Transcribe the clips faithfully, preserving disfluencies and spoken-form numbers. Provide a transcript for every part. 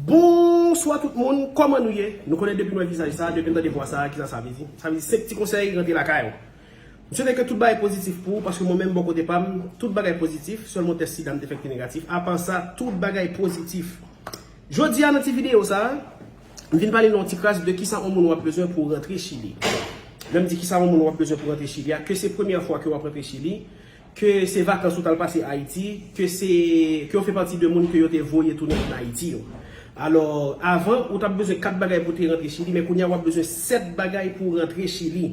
Bonswa tout moun, kòman nou ye? Nou konnen depi nou wè vizaj sa, depi n tande vwa sa, kisa sa vle di? Sa vle di senk ti konsèy, rantre lakay ou. M swete ke tout bagay pozitif pou ou, paske mwen menm bò kote pa m, tout bagay pozitif, sèlman tès sida m te fè ki negatif. Apa sa, tout bagay pozitif. Jodi a nan ti videyo sa, m vin pale nou yon ti kras de kisa yon moun w ap bezwen pou w rantre Chili. Lè m di kisa yon moun w ap bezwen pou w rantre Chili a, ke se premyè fwa ke w ap rantre Chili, ke se vakans ou t al pase Ayiti, ke se, ke w fè pati de moun ke yo te voye tounen ann Ayiti yo. Alò, avan, ou t ap bezwen kat bagay pou w te rantre Chili, men kounye a w ap bezwen sèt bagay pou w rantre Chili.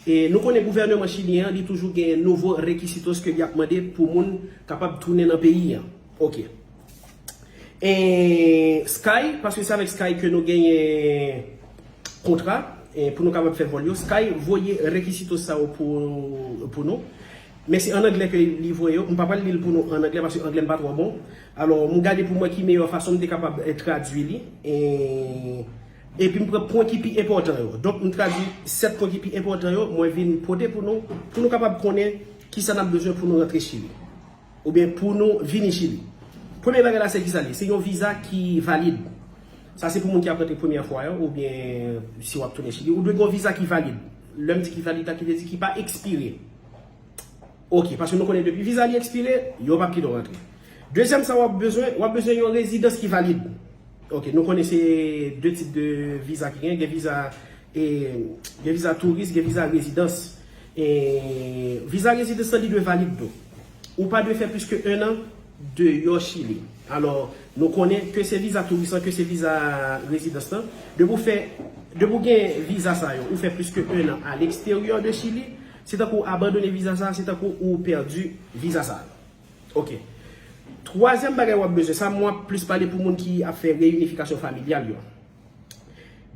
E nou konnen gouvèneman chilyen an, li toujou gen nouvo rekisitos ke li ap mande pou moun kapab tounen nan peyi an. Ok. E Sky, paske se avèk Sky ke nou genyen kontra, e pou nou kapab fè vòl yo. Sky voye rekisitos sa yo pou, pou nou. Men se ann anglè ke li voye yo. M pa pral li l pou nou ann anglè, paske anglè m pa twò bon. Alò, m gade pou mwen ki meyè fason m te kapab, eh, tradui li. E, epi m pran pwen ki pi enpòtan yo. Donk, m tradui sèt pwen ki pi enpòtan yo, mwen vin pote pou nou, pou nou kapab konnen kisa n ap bezwen pou nou rantre Chili. Oubyen pou nou vini Chili. Premye bagay la, se kisa li? Se yon viza ki valid. Sa se pou moun ki ap rantre premyè fwa yo, oubyen si w ap tounen Chili. Ou dwe gen yon viza ki valid. Lè m di ki valid la, ki vle di ki pa ekspire. Ok, paske nou konnen depi viza li ekspire, yo p ap kite w rantre. Dezyèm sa w ap bezwen, w ap bezwen yon rezidans ki valid. Ok, nou konnen se de tip de viza ki gen, gen viza, e, gen viza touris, gen viza rezidans. E, viza rezidans lan li dwe valid tou. Ou pa dwe fè plis ke en an deyò Chili. Alò, nou konnen ke se viza touris lan, ke se viza rezidans lan, depi w fè, depi w gen viza sa yo, ou fè plis ke en an a leksteryè de Chili, se tankou w abandone viza sa, se tankou ou pèdi viza sa. Ok. Twazyèm bagay w ap bezwen, sa m ap plis pale pou moun ki ap fè reyinifikasyon familyal yo.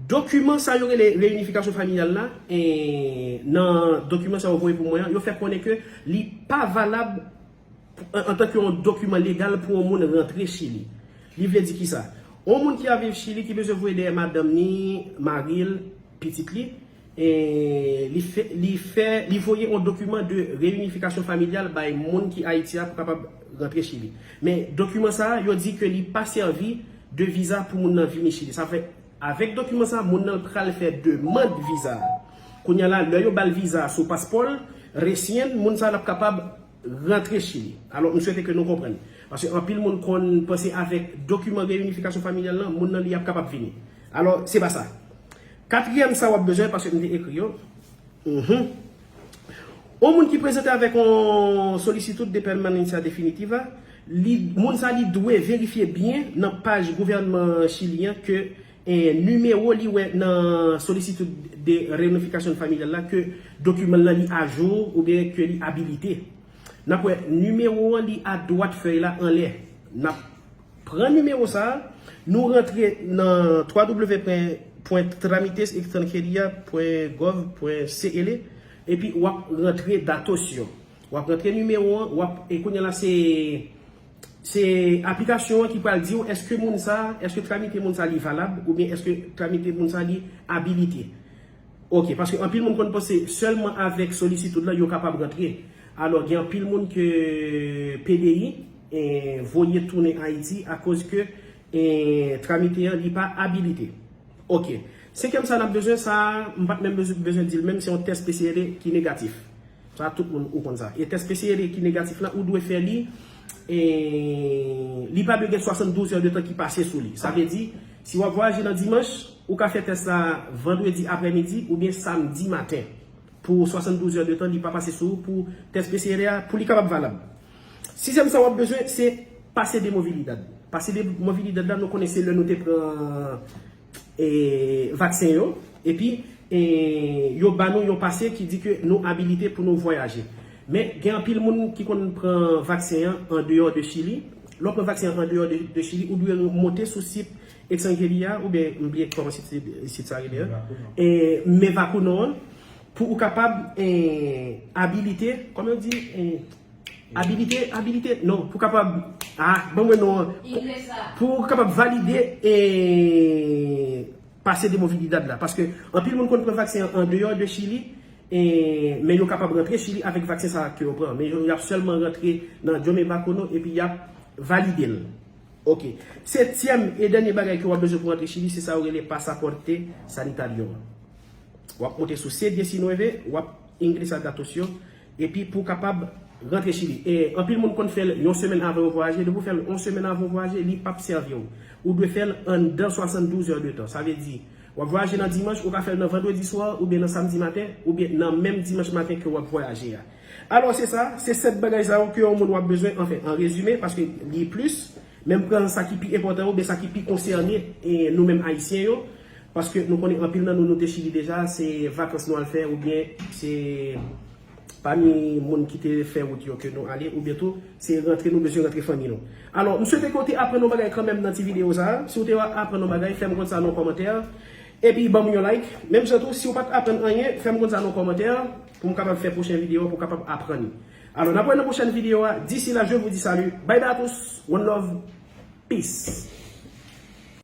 Dokiman sa yo rele reyinifikasyon familyal la, e, nan dokiman sa yo voye pou mwen an, yo fè konnen ke li pa valab an, antanke yon dokiman legal pou yon moun rantre Chili. Li vle di kisa? Yon moun ki ap viv Chili, ki bezwen voye dèyè madanm ni, mari l, pitit li, e, li fè, li fè, li voye yon dokiman de reyinifikasyon familyal bay moun ki Ayiti a pou kapab rantre Chili. Men dokiman sa a, yo di ke li pa sèvi de viza pou moun nan vini Chili. Sa fè, avèk dokiman sa a, moun nan pral fè demann viza a. Kounye a la, lè yo ba l viza a sou paspò l, resyen, moun sa a l ap kapab rantre Chili. Alò, m swete ke nou konprann. Paske anpil moun konn panse avèk dokiman reyinifikasyon familyal lan, moun nan li ap kapab vini. Alò, se pa sa. Katriyèm sa w ap bezwen, paske m te ekri yo. Mhm. Yon moun ki prezante avèk yon solicitud de permanencia definitiva, li, moun sa li dwe verifye byen nan paj gouvènman chilyen ke, e, nimewo li wè nan solicitud de reunificación familiar la, ke dokiman l lan li ajou oubyen ke li abilite. N ap wè nimewo an li adwat fèy la anlè. N ap pran nimewo sa a, nou rantre nan w w w pwen tramites extranjeria pwen gov pwen c l, epi w ap rantre datos yo. W ap rantre nimewo an, w ap, e kounye a la se, se aplikasyon an ki pral di w èske moun sa, èske tramite moun sa li valab, oubyen èske tramite moun sa li abilite. Ok, paske anpil moun konn panse sèlman avèk solisitud lan yo kapab rantre. Alò, gen anpil moun ke P D I, e, voye tounen Ayiti akoz ke, e, tramite an li pa abilite. Ok. Senkyèm sa n ap bezwen, sa, m pa t menm bezwen, bezwen di l menm, se yon tès P C R ki negatif. Sa, tout moun ou konn sa. E tès P C R ki negatif la, ou dwe fè li, e, li pa dwe gen swasanndouz è de tan ki pase sou li. Sa vle di, si w ap vwayaje nan dimanch, ou ka fè tès la vandredi aprèmidi oubyen samdi maten. Pou swasanndouz è de tan, li pa pase sou ou pou tès P C R a, pou li kapab valab. Sizyèm sa w ap bezwen, se pase de movilidad. Pase de movilidad la, nou konnen se lè nou te pran, e, vaksen yo, epi, e, yo ba nou yon pase ki di ke nou abilite pou nou vwayaje. Men, gen anpil moun ki konn pran vaksen an andeyò de Chili. Lè w pran vaksen an andeyò de, de Chili, ou dwe monte sou sit Extranjeria, oubyen, m bliye kòman sit, sit sa rele an. E, Me Vacuno an, pou ou kapab, e, abilite, kòman yo di, e, abilite, abilite, non, pou kapab, ah, ban mwen non an. Pou, pou kapab valide, e, pase de movilidad la. Paske anpil moun konn pran vaksen an andeyò de Chili, e, men yo kapab rantre Chili avèk vaksen sa a ke yo pran. Men yo, y ap sèlman rantre nan Yo Me Vacuno epi y ap valide l. Ok. Setyèm e dènye bagay ke w ap bezwen pou rantre Chili, se sa yo rele pasaporte sanitario. W ap monte sou C diecinueve, w ap ingresa datos yo, epi pou w kapab rantre Chili. E anpil moun konn fè l yon semèn avan yo vwayaje, depi w fè l yon semèn avan yo vwayaje, li p ap sèvi w. Ou dwe fè l anndan swasanndouz è de tan. Sa vle di, w ap vwayaje nan dimanch, ou ka fè l nan vandredi swa, oubyen nan samdi maten, oubyen nan menm dimanch maten ke w ap vwayaje a. Alò, se sa, se sèt bagay sa yo ke yon moun w ap bezwen, anfen, an rezime, paske li plis, men m pran sa ki pi enpòtan yo, oubyen sa ki pi konsène e nou menm Ayisyen yo, paske nou konnen anpil nan nou, nou te Chili deja, se vakans nou al fè, oubyen se pami moun ki te fè wout yo ke nou ale, oubyen tou, se rantre nou bezwen rantre fanmi nou. Alò, m swete ke w te aprann yon bagay kanmenm nan ti videyo sa a. Si w te aprann yon bagay, fè m konn sa nan yon kòmantè. Epi ban m yon like. Menm jan tou, si w pa t aprann anyen, fè m konn sa nan yon kòmantè pou m kapab fè pwochen videyo, pou w kapab aprann. Alò, n ap wè nan pwochèn videyo a. D'ici là, je vous dis salut. Bye bye à tous. One love. Peace.